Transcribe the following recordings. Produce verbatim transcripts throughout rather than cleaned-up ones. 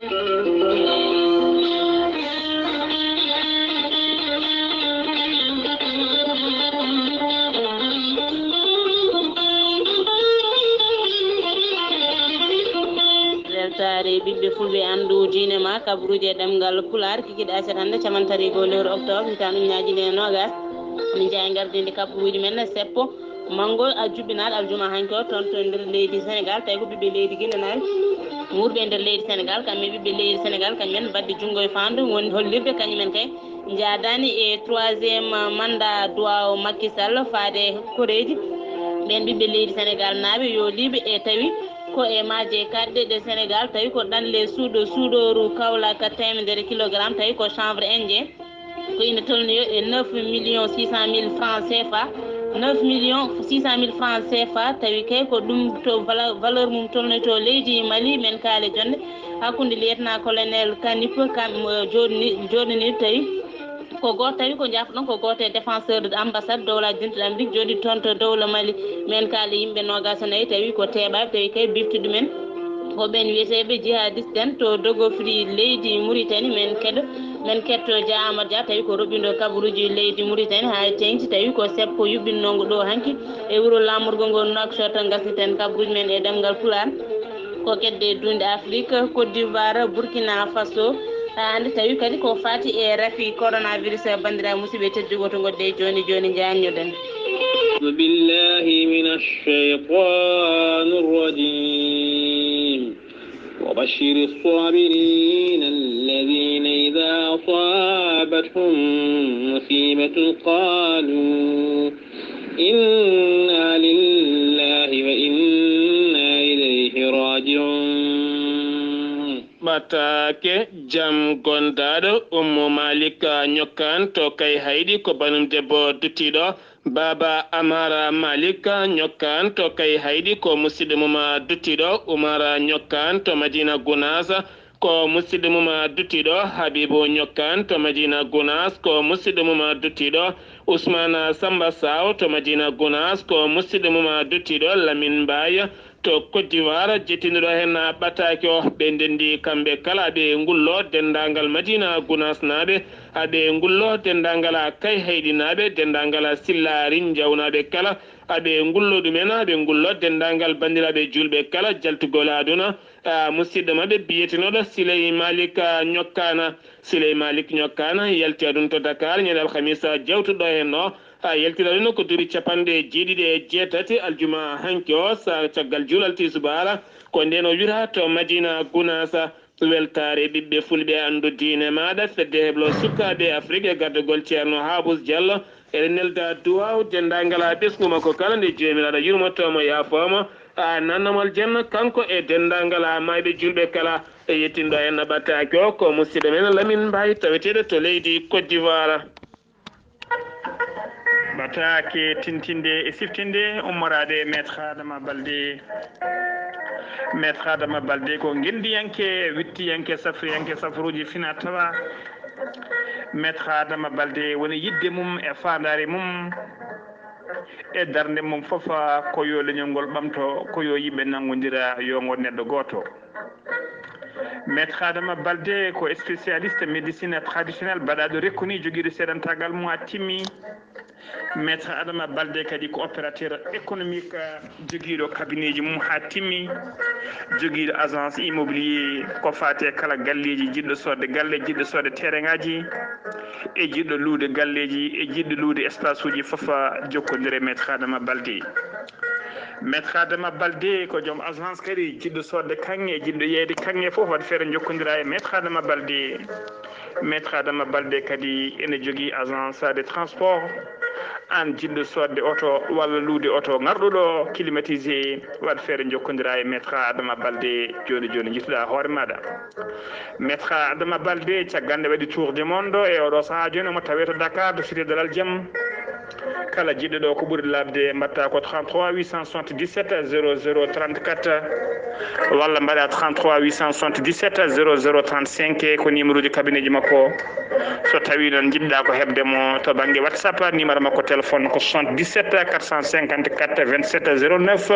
Weltaare ɓiɓɓe fulɓe, anndu diine ma, kabaruuji e ɗemngal Pulaar, kikiiɗe aset hannde, capanɗe tati e go'o lewru octobre, hitaande ujunaaji ɗiɗi e noogas. Min njaha e ngardiinde kabaruuji men seppo. Manngo a juɓɓinaaɗo aljuma hanki o toon to nder leydi Senegal, tawi ko ɓiɓɓe leydi Guinée Naajo wuurɓe e nder leydi Senegal, kamɓe ɓiɓɓe leydi Senegal, kañumen mbaɗde junngo e faandu, woni hollirde kañumen kay njaadaani e troisième mandat duwaaw Macky Sall faade koreeji. Ɓeen ɓiɓɓe leydi Senegal naaɓe yooliiɓe e tawi ko e maaje kaɗɗe ɗe Senegal, tawi ko ɗanle suuɗo suuɗooru Kaolack teemedere kilogram, tawi ko chanvre indien. Ko ina tolnii e neuf millions six cent mille francs C F A, neuf millions six cent mille francs C F A, tawi kay ko ɗum to vala-, valeur mum tolnii to leydi Mali, men kaale jonde hakkunde lieutenant colonel Kanip kam, eh, jooɗni-, jooɗnii tawi ko gooto, tawi ko jaafoɗon ko gooto e défenseur de ambassade dowlaaji dentuɗi Amérique jooɗii toon to dowla Mali, men kaale yimɓe noogas e nayi tawi ko teeɓaaɓe, tawi kay bifti ɗumen. Ko ɓeen wiyeteeɓe jihadiste en to Dogofri leydi Muritani, men keɗo, men ketto Dia Amadou Dia, tawi ko roɓɓindo kabaruuji leydi Muritani haa e teeŋti, tawi ko seppo yuɓɓinnongo ɗo hanki e wuro laamorgo ngo Nouakchott. Ngasniten kabaruuji men e ɗemngal Pulaar. Ko kedde dunde Afrik, Côte d'Ivoire, Burkina Faso, haa hannde tawi kadi ko faati e rafi coronavirus. Banndiraaɓe musidɓe tedduɓe, woto ngodde jooni jooni njaannyoɗen. أعوذ بالله من الشيطان الرجيم. وبشر الصابرين الذين إذا أصابتهم مصيبة قالوا إنا لله وإنا إليه راجعون. Ɓataake jam gondaaɗo Ummu Malik ñokkaan to Kay Hayɗi, ko banum debbo duttiiɗo. Baaba Amara Malik ñokkaan to Kay Hayɗi, ko musidɗo mum duttiiɗo. Umara ñokkaan to Madina Gunaas, ko musidɗo mum duttiiɗo. Habibu ñokkaan to Madina Gunaas, ko musidɗo mum duttiiɗo. Usmaana Samba Saw to Madina Gunaas, ko musidɗo mum duttiiɗo. Lamin Mbaay to Côte d'Ivoire, jettinɗo heen ɓataake o. Ɓe ndenndi kamɓe kala, aɓe ngullo denndaangal Madina Gunaasnaaɓe, aɓe ngullo denndaangal Kay Hayɗinaaɓe, denndaangal Silla Rinjawnaaɓe kala, aɓe ngullo ɗumen, aɓe ngullo denndaangal banndiraaɓe juulɓe kala, jaltugol aduna. Ah, musidɗo maɓɓe biyetenooɗo Siley Malik, ah, Ñokkaana. Siley Malik Ñokkaana yalti aduna to Dakar ñande alhamisa jawtuɗo heen o. A yaltira ɗum ko duuɓi capanɗe jeeɗiɗi e jeetati, aljuma hanki o, sa-, caggal juulal tisubaara, ko ndeen o wira to Madina Gunaasa. Weltaare ɓiɓɓe fulɓe, anndu diine maaɗa, fedde heblo sukaaɓe Afrik e gardagol Ceerno Haabus Jallo. Eɗen nelda duwaaw denndaangal haa ɓesngu makko kala, nde Joomiraaɗo yurmoto mo, yaafoo mo, a nanna mo aljanna, kanko e denndaangal haa maayɓe juulɓe kala. E yettinɗo en no ɓattaaki o, ko musidɗo men Lamin Mbaay, taweteeɗo to leydi Côte d'Ivoire. Ɓataake tintinde e siftinde, ummoraade e Maître Adama Balde. Maître Adama Balde ko ngenndiyanke, wittiyanke, safriyanke, safruuji fina tawa. Maître Adama Balde woni yiɗde mum e faandaare mum e darnde mum fof ko yo leñol ngol ɓamto, ko yo yimɓe nanngondira, yo ngon neɗɗo gooto. Maître Adama Balde ko spécialiste médecine traditionnelle baɗaaɗo reconnu, jogiiɗo seedantaagal mum haa timmi. Maître Adama Balde kadi ko opérateur économique, jogiiɗo cabinet ji mum haa timmi, jogiiɗo agence immobilier ko faati e kala galleeji, jiɗɗo soodde galle, jiɗɗo soodde terrain ŋaaji, e jiɗɗo luude galleeji, e jiɗɗo luude espace uji fof, jokkondire e Maître Adama Balde. Maître Adama Balde ko joom agence kadi, jiɗɗo soodde kaŋŋe, jiɗɗo yeeyde kaŋŋe fof, waɗ feere jokkondira e Maître Adama Balde. Maître Adama Balde kadi ene jogii agence de transport. Aan jiɗɗo soodde oto walla luude oto ŋarɗuɗo climatisé, waɗ feere jokkondira e Maître Adama Balde jooni jooni, njittuɗaa hoore maaɗa. Maître Adama Balde, caggal nde waɗi tour du monde e oɗo sahaa jooni, omo tawee to Dakar, to Cité de l'Aljam. Kala jiɗɗo ɗo ko ɓuri laaɓde, mbaɗta ko trente-trois huit cent soixante-dix-sept zéro zéro trente-quatre. Walla mbaɗa trente-trois huit cent soixante-dix-sept zéro zéro trente-cinq, ko numéro ji cabinet ji makko. So tawi noon njiɗɗa ko heɓde mo to bannge WhatsApp, numéro makko téléphone ko soixante-dix-sept quatre cent cinquante-quatre vingt-sept zéro neuf,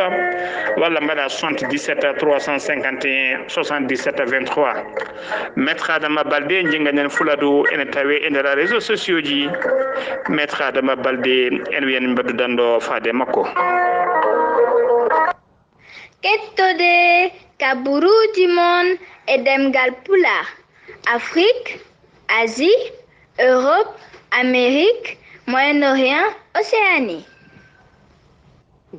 walla mbaɗa soixante-dix-sept trois cent cinquante et un soixante-dix-sept vingt-trois. Maître Adama Baldé, Njinnganen Fuladu, ene tawe e nder réseaux sociaux ji. Maître Adama Baldé, en wiyan mbaddu danndo faade makko. Kettode kaburuuji mon e ɗemngal Pulaar, Afrik, Asie, Europe, Amérique, Moyen-Orient, Océanie.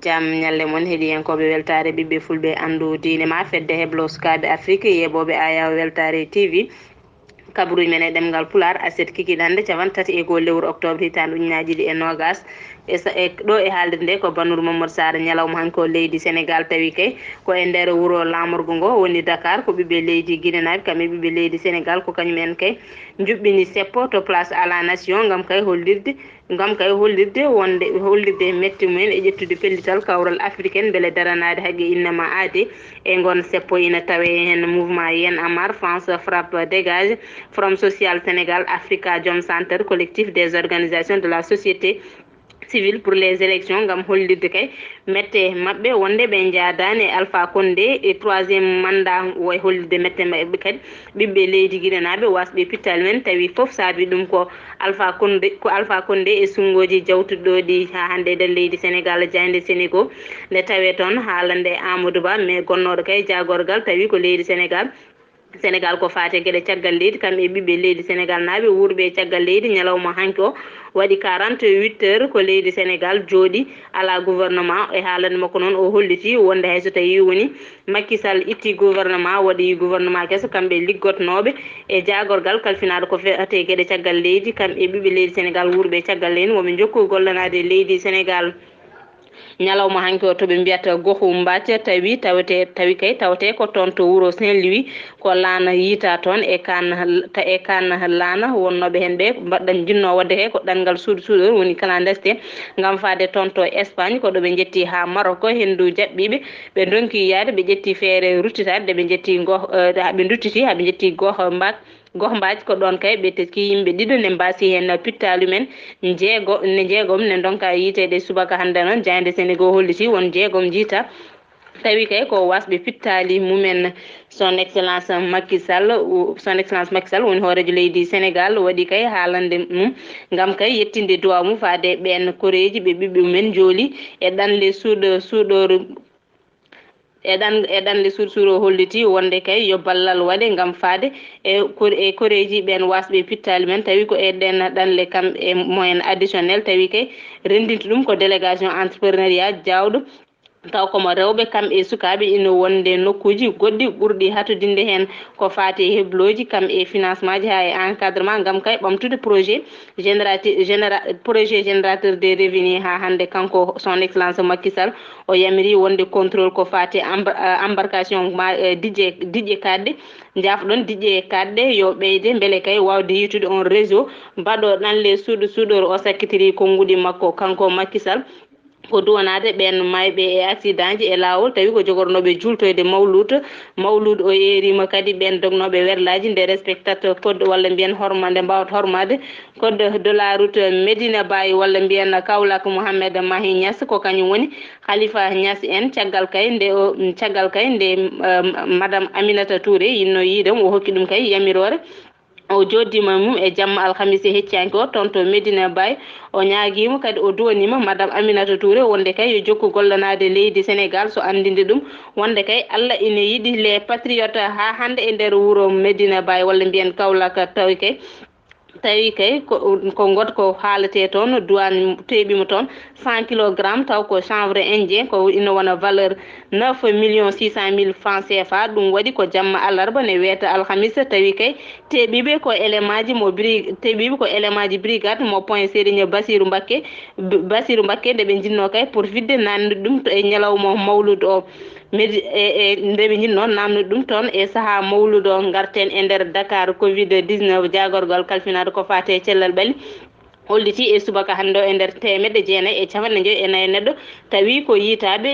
Jam ñalle mon heɗiyankooɓe weltaare ɓiɓɓe fulɓe anndu diine ma fedde heblo sukaaɓe Afrik yeɓooɓe ayaw weltaare T V. Kabaruuji men e ɗemngal Pulaar, aset kikiɗannde capanɗe tati e goo lewru octobre hitaande ujunnaaji ɗiɗi e noogaas. E sa- e ɗo e haalde nde ko Banuru Mamadou Sarr. Ñalawma hanki o leydi Sénégal tawi kay ko e nder wuro laamorgo ngo woni Dakar, ko ɓiɓɓe leydi Guinée naaɓe kam e ɓiɓɓe leydi Sénégal ko kañum en kay njuɓɓini seppo to place à la nation ngam kay hollirde ngam kay hollirde wonde hollirde e mette mumen e ƴettude pellital kawral africaine mbele daranaade haqqe innama aade. E ngon seppo ina tawe heen mouvement Y'en a marre, France Frappe Dégage, Forum Social Sénégal, Africa Jom Center, Collectif des organisations de la société civile pour les élections ngam hollirde kay mette maɓɓe wonde ɓe njaadaani e Alpha Condé e troisième mandat, way hollirde mette maɓɓe kadi ɓiɓɓe leydi Guinée naaɓe wasɓe pittaali men tawi fof saabi ɗum ko Alpha Condé ko Alpha Condé e sunngooji jawtuɗo ɗi haa hannde e nder leydi Sénégal, jaaynde Sénégal nde tawee toon haalande Amadou Ba mais gonnooɗo kay jaagorgal tawi ko leydi Sénégal. Sénégal ko faate geɗe caggal leydi kam e ɓiɓɓe leydi Sénégal naaɓe wuurɓe e caggal leydi ñalawma hanki o waɗi quarante-huit heures ko leydi Sénégal jooɗi alaa gouvernement. E haalande makko noon o holliti wonde hay so tawi woni Macky Sall itti gouvernement waɗi gouvernement keso kamɓe liggotnooɓe e jaagorgal kalfinaaɗo ko feete geɗe caggal leydi kam e ɓiɓɓe leydi Sénégal wuurɓe e caggal leydi woɓe njokku gollanaade leydi Sénégal. Ñalawma hanki o to ɓe mbiyata gohu mbaca tawi tawete tawi kay tawete ko toon to wuro Saint Louis ko laana yiita toon e kan e kan laana wonnooɓe heen ɓe mbaɗɗan jinnoo waɗde kay ko ɗanngal suudu suuɗoru woni clandestin ngam faade toon to Espagne ko ɗo ɓe njetti haa Maroc henndu jaɓɓiiɓe ɓe ndonki yaade ɓe ƴetti feere ruttitaade nde ɓe njetti goh ɓe nduttiti haa ɓe njetti goh mbak Goh Mbaaj ko ɗoon kay ɓe teski yimɓe ɗiɗo ne mbaasi heen pittaali men njeego ne njeegom ne ndonka yiiteede subaka hannde noon jaaynde Senegal holliti won njeegom njiita tawi kay ko wasɓe pittaali mumen. Son excellence Macky Sall son excellence Macky Sall woni hooreejo leydi Senegal waɗi kay haalande mum ngam kay yettinde duwaaw mum faade ɓeen koreeji ɓe ɓiɓɓe mumen njooli e ɗanle suuɗo suuɗoru e ɗan e ɗanle sursuro holliti wonde kay yo ballal waɗe ngam faade e e koreeji ɓeen wasɓe pittaali men tawi ko e ɗen ɗanle kam e moyen additionnel tawi kay renndinta ɗum ko délégation entrepreneuriat jawɗo taw komo rewɓe kam e sukaaɓe ina wonde nokkuuji goɗɗi ɓurɗi hatodinde heen ko faati e heblooji kam e financement ji haa e encadrement ngam kay ɓamtude projet générateur projet générateur des revenus haa hannde kanko son excellence Macky Sall o yamiri wonde contrôle ko faati embarcation diƴƴe kaɗɗe njaafɗon diƴƴe kaɗɗe yo ɓeyde mbele kay waawde yiitude on réseau mbaɗo ɗanle suuɗo suuɗoru o sakkitiri konnguɗi makko kanko Macky Sall ko duwanaade ɓeen maayɓe e accident ji e laawol tawi ko jogornooɓe juultoyde mawluud mawluud o eeriima kadi ɓeen dognooɓe werlaaji nde respectateur code walla mbiyen horma nde mbaawata hormaade code de la route Medina Baye walla mbiyen Kaolack Mohamed Mahi Niass ko kañum woni Khalifa Niass en caggal kay nde o caggal kay nde madame Aminata Touré yinno yiide mo o hokki ɗum kay yamiroore o jooddima mum e jamma alhamisa hecciyanke o toon to Medina Baye o ñaagiima kadi o duwaniima madame Aminata Touré wonde kay yo jokku gollanaade leydi Senegal so anndinde ɗum wonde kay Allah ina yiɗi les patriotes haa hannde e nder wuro Medina Baye walla mbiyen Kaolack tawi kay tawi kay ko ko ngot ko haalete toon duwaan teeɓima toon cent kilogramme taw ko chanvre indien ko ina wona valeur neuf millions six cent mille francs C F A ɗum waɗi ko jamma alarba ne weeta alhamisa tawi kay teeɓiiɓe ko élément ji mo bri teeɓiiɓe ko élément ji brigade mo point Serigne Bassirou Mbacké Bassirou Mbacké nde ɓe njinnoo kay pour fidde nannude ɗum to e ñalawma mawluud o medi e e nde ɓe njinnoo nannude ɗum toon e sahaa mawluud o ngarten e nder Dakar covid dix-neuf jaagorgal kalfinaaɗo ko faati e cellal ɓalli holliti e subaka hannde o e nder teemedde jeenayi e capanɗe njoyi e nayi neɗɗo tawi ko yiytaaɓe,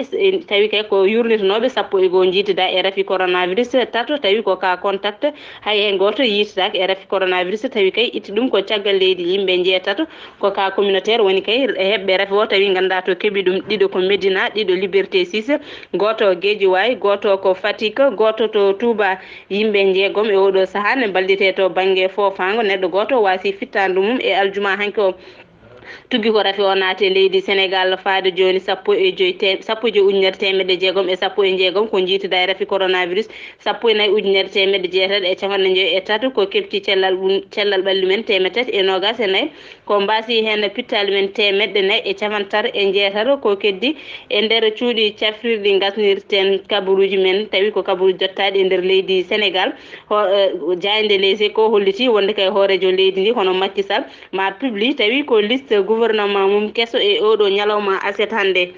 tawi kay ko yuurnitonooɓe sappo e goo njiitidaa e rafi coronavirus, tato tawi ko ka contact. Hay heen gooto yiytetaake e rafi coronavirus, tawi kay itti ɗum ko caggal leydi yimɓe njeetato, ko ka communautaire woni kay heɓɓe rafi o, tawi nganndaa to keɓi ɗum, ɗiɗo ko Médina, ɗiɗo Liberté six, gooto Guédiawaye, gooto ko Fatick, gooto to Touba. Yimɓe njeegom e oɗo sahaa ne mballitee to bannge foofaango. Neɗɗo gooto waasi fittaandu mum e aljuma hanki o. Tuggi ko rafi o naati e leydi Senegal faade jooni sappo e joyi te-, sappo e joyi ujunere teemedde jeegom e sappo e jeegom ko njiitidaa e rafi coronavirus, sappo e nayi ujunere teemedde jeetati e capanɗe njoyi e tato ko keɓti cellal ɓun-, cellal ɓalli men teemedde tati e noogaas e nayi, ko mbaasi heen pittaali men teemedde nayi e capanɗe tati e jeetati ko keddi e nder cuuɗi cafrirɗi ngasnirten kabaruuji men, tawi ko kabaruuji jottaaɗi e nder leydi Senegal. Ho-, eh, jaaynde Les Échos holliti wonde kay hooreejo leydi ndi hono Macky Sall ma publie tawi ko liste gouvernement mum keso e oɗo ñalawma aset hannde.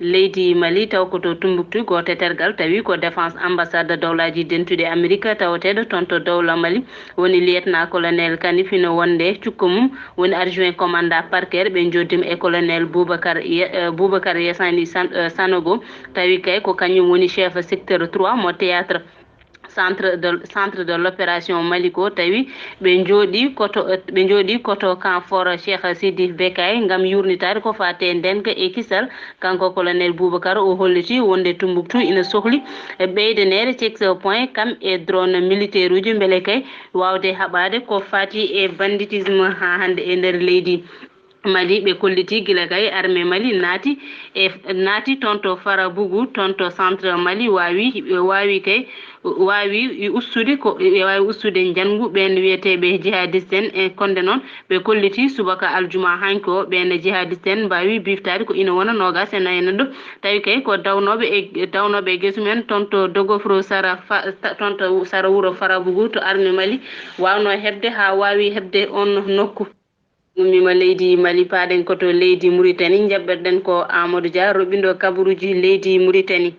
Leydi Mali taw ko to Tumbuktu gooto e tergal tawi ko défense ambassade dowlaaji dentuɗi Amerik tawateeɗo toon to dowla Mali woni lieutenant colonel Kani Fino wonde cukko mum woni adjoint commandant parquet ɓe njooddima e colonel Boubacar Ye-, eh, Boubacar Yesani San-, eh, Sanogo tawi kay ko kañum woni chef secteur trois mo théâtre centre de, centre de l'opération Mali ko tawi ɓe njooɗi koto, ɓe njooɗi koto camp fort Cheikh Sidi Bekay ngam yurnitaade ko faate ndenka e kisal. Kanko colonel Boubacar o holliti wonde Tumbuktu ina sohli e ɓeydaneede checkpoint kam e drone militaire uji mbele kay waawde haɓaade ko faati e banditisme haa hannde e nder leydi Mali. Ɓe kolliti gila kay armée Mali naati e, naati toon to Farabougou, toon to centre Mali, waawi, waawi kay, waawi ustude ko, waawi ustude njanngu ɓeen wiyeteeɓe jihadiste en. E konde noon, ɓe kolliti subaka aljuma hanki o, ɓeen jihadiste en mbaawi biftaade ko ina wona noogaas e nayi neɗɗo, tawi kay ko dawnooɓe e, dawnooɓe e gesu men toon to Dogofro Sara Fa-, ta-, toon to Sara wuro Farabougou to armée Mali waawnoo heɓde haa waawi heɓde oon nokku. Ummiima leydi Mali, paaɗen ko to leydi Muritani, njaɓɓirɗen ko Amadou Dia, roɓɓindo kabaruuji leydi Muritani.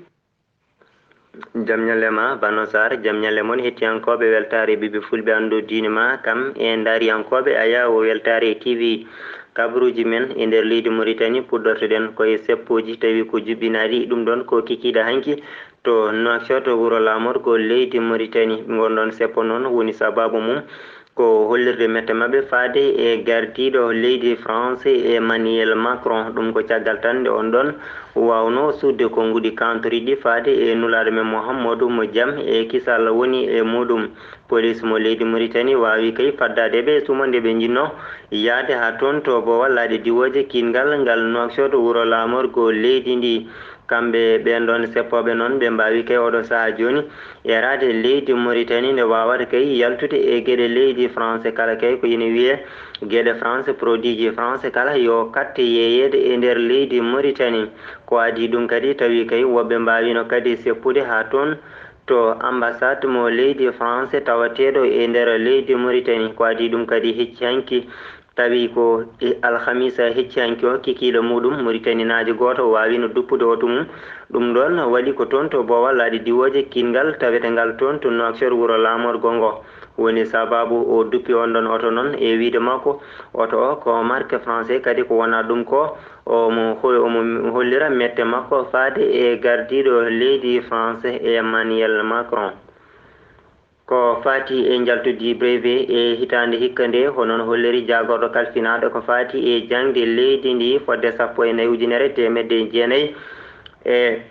Jam ñalle ma, Bano Sarr, jam ñalle mon hettiyankooɓe weltaare Ɓiɓɓe Fulɓe Anndu Diine ma, kam e ndaariyankooɓe Aya o weltaare T V. Kabaruuji men e nder leydi Muritani puɗɗortoɗen ko e seppooji tawi ko jubbinaaɗi, ɗum ɗoon ko kikiiɗe hanki to Nouakchott, wuro laamorgo leydi Muritani. Ngon ɗoon seppo noon woni sabaabu mum ko hollirde mette maɓɓe faade e gardiiɗo leydi France Emmanuel Macron. Ɗum ko caggal tan nde on ɗon waawno suuɗde konnguɗi kantoriiɗi faade e nulaaɗo men Mouhamadou mo jam e kisal woni e muɗum. Police mo leydi Mauritanie waawi kay faddaade ɓe e suumo nde ɓe njinnoo yahde haa toon to Bowal laaɗe diwooje kiinngal ngal Nouakchott, wuro laamorgo leydi ndi. Kamɓe ɓeen ɗoon seppooɓe noon, ɓe mbaawi kay oɗo sahaa jooni yaraade leydi Mauritanie, nde waawata kay yaltude e geɗe leydi France kala kay ko ina wiyee geɗe France, produit ji France kala yo katte yeeyeede e nder leydi Mauritanie. Ko adii ɗum kadi, tawi kay woɓɓe mbaawino kadi seppude haa toon to ambassade mo leydi France tawateeɗo e nder leydi Mauritanie. Ko adii ɗum kadi, hecci hanki tawi ko e alhamisa hecci hanki o, kikiiɗo muɗum Muritaninaajo gooto waawino duppude oto mum. Ɗum ɗoon waɗi ko toon to Bowal laaɗe diwooje kiinngal tawetengal toon to Nouakchott, wuro laamorgo ngo. Woni sabaabu o duppi on ɗon oto noon, e wiyde makko, oto o ko marque français, kadi ko wonaa ɗum ko, omo ho-, omo hollira mette makko faade e gardiiɗo leydi France Emmanuel Macron. Ko faati e njaltudi brevet e hitaande hikka nde, hono no holliri jaagorɗo kalfinaaɗo ko faati e jaŋde leydi ndi fodde sappo e nayi ujunere teemedde jeenayi e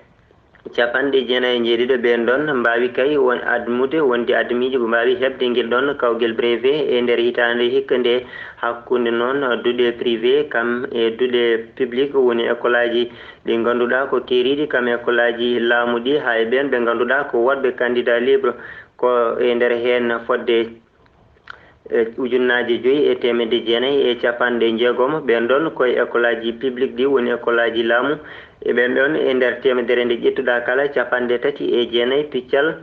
capanɗe jeenayi e njeeɗiɗo ɓeen ɗoon mbaawi kay won admude, wonde admiijo ko mbaawi heɓde ngel ɗoon kawgel brevet e nder hitaande hikka nde, hakkunde noon duɗe privé kam e duɗe public, woni école aji ɗi ngannduɗaa ko keeriiɗi kam école aji laamu ɗi, haa e ɓeen ɓe ngannduɗaa ko waɗɓe candidat libre, ko e nder heen fodde e ujunnaaje joyi e teemedde jeenayi e capanɗe njeegom. Ɓeen ɗoon ko e école aji public ɗi, woni école aji laamu. E ɓeen ɗoon, e nder teemedere nde ƴettuɗaa kala, capanɗe tati e jeenayi piccal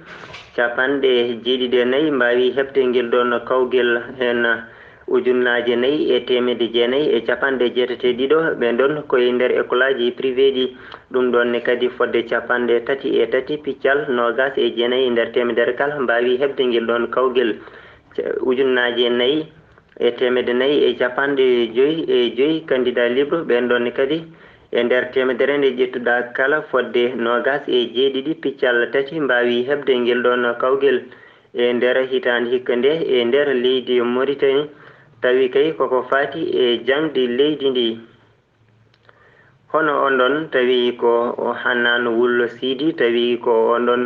capanɗe jeeɗiɗi e nayi mbaawi heɓde ngel ɗoon kawgel heen ujunnaaje nayi e teemedde jeenayi e capanɗe jeetati e ɗiɗo. Ɓeen ɗoon ko e nder école aji privé ɗi. Ɗum ɗoon ne kadi fodde capanɗe tati e tati piccal noogaas e jeenayi e nder teemedere kala mbaawi heɓde ngel ɗoon kawgel. Ca-, ujunnaaje nayi E teemedde nayi e capanɗe joyi e joyi candidat libre ɓen ɗon kadi, e nder teemedere nde ƴettuɗaa kala, fodde noogas e jeeɗiɗi piccal tati mbaawi heɓde ngel ɗon kawgel e nder hitaande hikka nde e nder leydi Mauritanie, tawi kay koko faati e jaŋde leydi ndi. Hono on ɗon, tawi ko o Hannaan Wul Siidi, tawi ko on ɗon,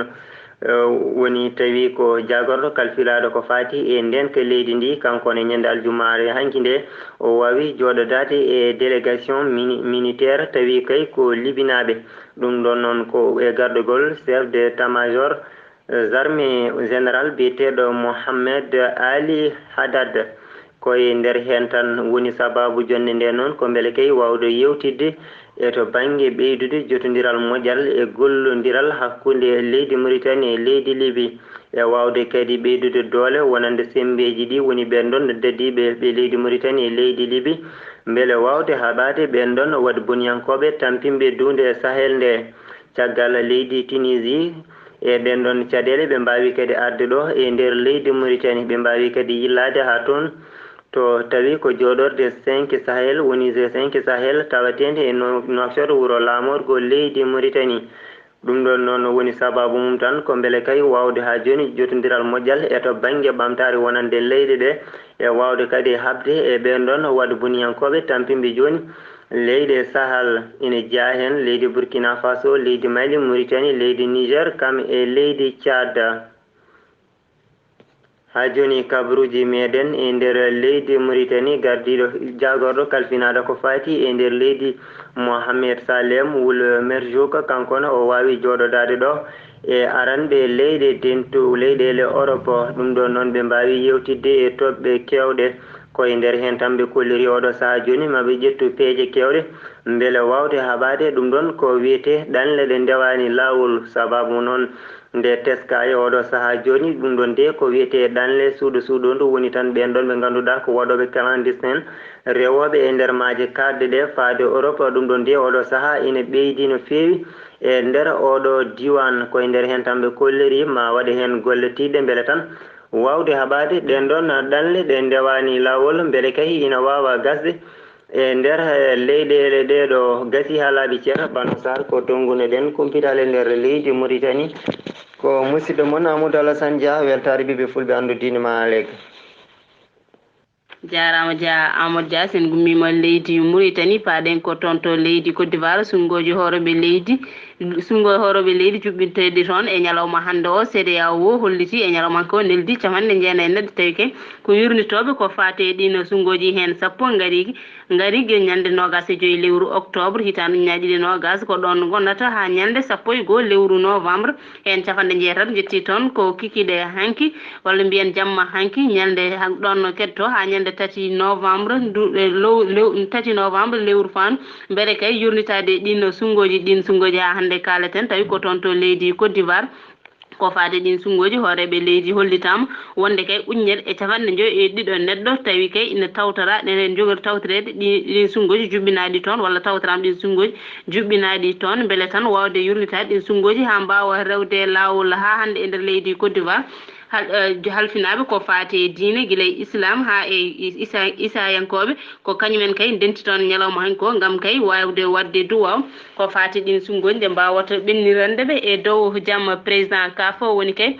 eh, woni tawi ko jaagorɗo kalfilaaɗo ko faati e ndeenka leydi ndi, kanko ne ñande aljumaare hanki nde, o waawi jooɗodaade e délégation mini-, militaire, tawi kay ko libinaaɓe. Ɗum ɗon noon ko e gardagol chef d'état-major armée général biyeteeɗo Mohamed Ali Haddad. Ko e nder heen tan woni sabaabu jonnde nde noon, ko mbele kay waawde yewtidde e to bannge ɓeydude jotondiral moƴƴal e gollondiral hakkunde leydi Mauritanie e leydi Libi, e waawde kadi ɓeydude doole wonande semmbeeji ɗi woni ɓeen ɗon dadiiɓe ɓe leydi Mauritanie e leydi Libi, mbele waawde haɓaade ɓeen ɗon waɗ boniyankooɓe tampinɓe duunde e Sahel nde. Caggal leydi Tunisie, e ɗeen ɗon caɗeele, ɓe mbaawi kadi arde ɗo e nder leydi Mauritanie, ɓe mbaawi kadi yillaade haa toon, to tawi ko jooɗorde cinq Sahel, woni G cinq Sahel, tawateende e No-, Nouakchott, wuro laamorgo leydi Mauritanie. Ɗum ɗon noon woni sabaabu mum tan, ko mbele kay waawde haa jooni jotondiral moƴƴal e to bannge ɓamtaare wonande leyɗe ɗe, e waawde kadi haɓde e ɓeen ɗon waɗ boniyankooɓe tampinɓe jooni leyɗe Sahel. Ina jeyaa heen leydi Burkina Faso, leydi Mali, Mauritanie, leydi Niger, kam e leydi Tchad. Haa jooni, kabaruuji meeɗen e nder leydi Mauritanie, gardiiɗo jaagorɗo kalfinaaɗo ko faati e nder leydi, Mohamed Salem Wul Merzouk, kanko ne o waawi jooɗodaade ɗo e aranɓe leyɗe dentu leyɗeele Europe. Ɗum ɗon noon, ɓe mbaawi yewtidde e toɓɓe keewɗe. Ko e nder heen tan ɓe kolliri oɗo sahaa jooni, ma ɓe ƴettu peeje keewɗe mbele waawde haɓaade ɗum ɗon ko wiyetee ɗanle ɗe ndewaani laawol. Sabaabu noon, nde teska e oɗo sahaa jooni, ɗum ɗon de ko wiyetee ɗanle suuɗo suuɗoondu woni tan ɓeen ɗon ɓe ngannduɗaa ko waɗooɓe clandestin, rewooɓe e nder maaje kaaɗɗe ɗe faade Europe. Ɗum ɗon de oɗo sahaa ina ɓeydi no feewi e nder oɗo diiwaan. Ko e nder heen tan ɓe kolliri ma waɗe heen golle tiiɗɗe mbele tan waawde haɓaade ɗeen ɗon ɗanle ɗe ndewaani laawol, mbele kay ina waawa gasde e nder, eh, leyɗeele ɗee ɗo gasi haa laaɓi cer. Bano Sarr, ko tonnguno ɗen kumpitaale nder leydi Mauritanie. Ko musidɗo mon Amadou Alassane Dia, weltaare ɓiɓɓe fulɓe, anndu diine ma Alek. Jaaraama Dia, Amadou Dia, sen gummiima leydi Mauritanie, paaɗen ko toon to leydi Côte d'Ivoire, sunngooji hoorooɓe leydi, sunngo hoorooɓe leydi juɓɓinteeɗi toon e ñalawma hannde o, C D A O holliti e ñalawma ko neldi capanɗe jeenayi neɗɗo, tawi kay ko yurnitooɓe ko faati e ɗiin sunngooji, heen sappo ngari, ngari gila ñande noogas e joy lewru octobre hitaande ujunnaji ɗiɗi noogas, ko ɗoon ngonnata haa ñande sappo e goo lewru novembre. Heen capanɗe jeetati njetti toon ko kikiiɗe hanki, walla mbiyen jamma hanki, ñande han-, ɗoon ketto haa ñande tati novembre, ndu, e low-, lew-, tati novembre lewru faandu. Mbele kay yurnitaade ɗiin sunngooji, ɗiin sunngooji haa hannde kaaleten, tawi ko toon to leydi Côte d'Ivoire. Ko faade ɗiin sunngooji, hooreeɓe leydi hollitaama wonde kay ujunere e capanɗe njoy e ɗiɗo neɗɗo, tawi kay ina tawtoraa, ene njogori tawtoreede ɗi-, ɗiin sunngooji juɓɓinaaɗi toon, walla tawtoraama ɗiin sunngooji juɓɓinaaɗi toon, mbele tan waawde yurnitaade ɗiin sunngooji haa mbaawa rewde laawol haa hannde e nder leydi Côte d'Ivoire. Hal-, eh, halfinaaɓe ko faati e diine, gila e Islam haa e Isa-, Isaayankooɓe, ko kañumen kay ndenti toon ñalawma hanki o, ngam kay waawde waɗde duwaaw ko faati ɗiin sunngooji, nde mbaawata ɓennirande ɓe e dow jam. Président CAF o woni kay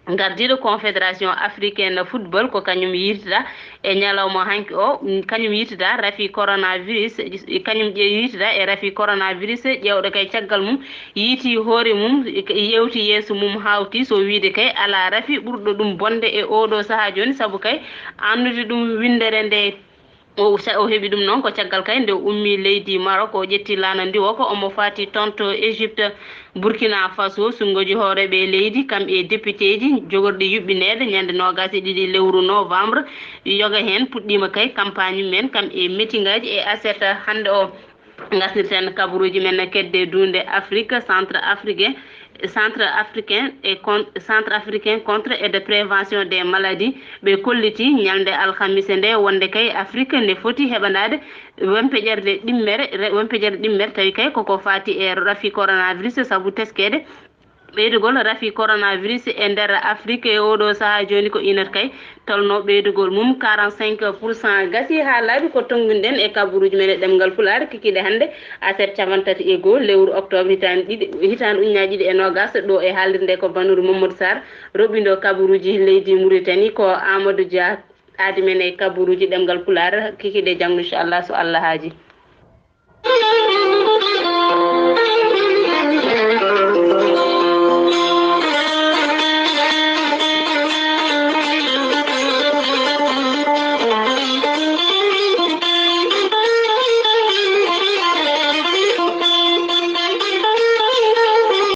gardiiɗo Confédération africaine football, ko kañum yiytata e ñalawma hanki o, kañum yiytata rafi coronavirus, kañum ƴe-, yiytata e rafi coronavirus, ƴeewɗo kay caggal mum yiiti hoore mum, yewti yeeso mum, hawti so wiyde kay alaa rafi ɓurɗo ɗum bonde e ooɗoo sahaa jooni, sabu kay anndude ɗum winndere nde. O sa-, o heɓi ɗum noon ko caggal kay nde o ummii leydi Maroc, o ƴetti laana ndiwo ko omo faati toon to Égypte. Burkina Faso, sunngooji hooreeɓe leydi, kam e depiteeji jogorɗi yuɓɓineede ñande noogas e ɗiɗi lewru novembre, yoga heen puɗɗiima kay campagne mum en, kam e meetingaaji e aset hannde o. Ngasnirten kabaruuji men kedde duunde Afrique, centre africain, centre africain et con-, centre africain contre et de prévention des maladies. Ɓe kolliti ñalnde alhamis nde wonde kay Afrique ne foti heɓanaade wempeƴerde ɗimmere, re-, wempeƴerde ɗimmere, tawi kay koko faati e rafi coronavirus, sabu teskeede Ɓeydugol rafi coronavirus e nder Afrik e oɗo sahaa jooni ko inat kay tolno ɓeydugol mum quarante-cinq pour cent. Gasi haa laaɓi ko tonnguɗen e kabaruuji men e ɗemngal Pulaar kikiiɗe hannde aset capanɗe tati e goo lewru octobre hitaande ɗiɗi, hitaande ujunaaji ɗiɗi e noogas. Ɗo e haalirde ko Banuru Mamadou Sarr, roɓɓindo kabaruuji leydi Mauritanie ko Amadou Dia aadi men e kabaruuji ɗemngal Pulaar kikiiɗe janngo inchallah so Allah haaji.